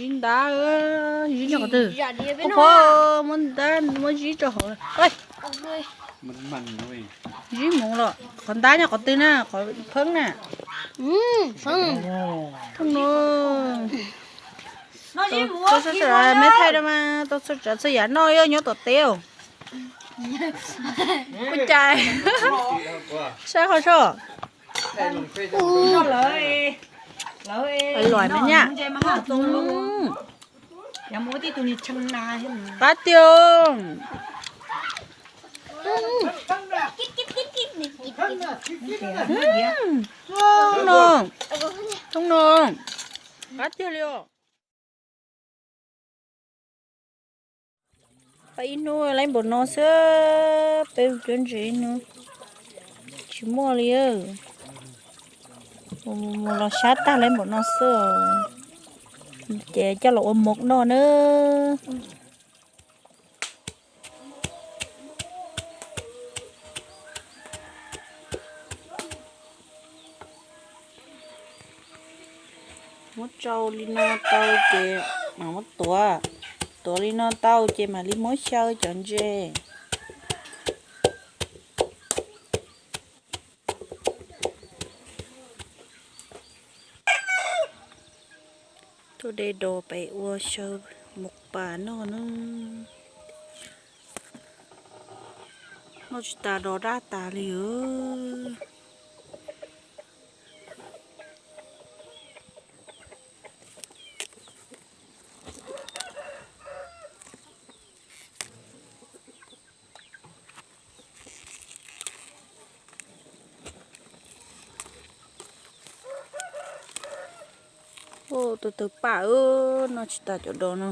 Zib ntab, zib nyob qhov twg? Ua phob, muab ntab muab zib rau hauv. Zib hmoov los qhov ntab nyob qhov twg na, qhov pheeb na? Thooj no. Tau txhua tsav, me thaij rau mas tau txhua tsav txhua yam noj nyob tom teb. Ua cas saib qhov soj. Luam mas nyaj. Qab tiag. Thooj no, thooj no, qab tiag li os. Pab ib hnub laib npaum no xwb, peb cuab ntses ib hnub tsis muaj li. Mus los sab tag laib npaum no xwb, ces coj los ua mov noj nawb. Muab tsau li no tau ces mam muab tuav, tuav li no tau ces mam li muab xyaw cov ntses. Tuaj de dos pem ua xyaw mov pas noj na. Noj tsis tas, dos daj tas li os. Tus tawg pam, noj tsis tas cov dos no.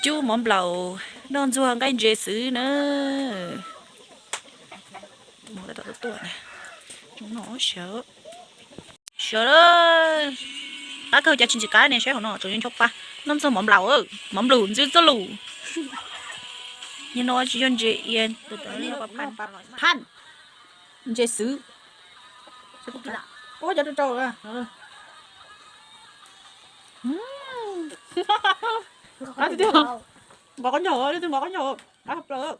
Cub mov nplaum noj ntxuag nqaij ntses xwb na. Sawv, qab kawg cas tsis ntxim qab ne, saib hauv no tseem yuav ncho pa. Noj ntxuag mov nplaum, mov nplaum ntxwb txoj lus. Yog no tsis yog ntses ia, phaj, ntses xwb. Ua cov rau rau. Qab tiag, npov qab ncaug, leej twg npov qab ncaug, qab plaws.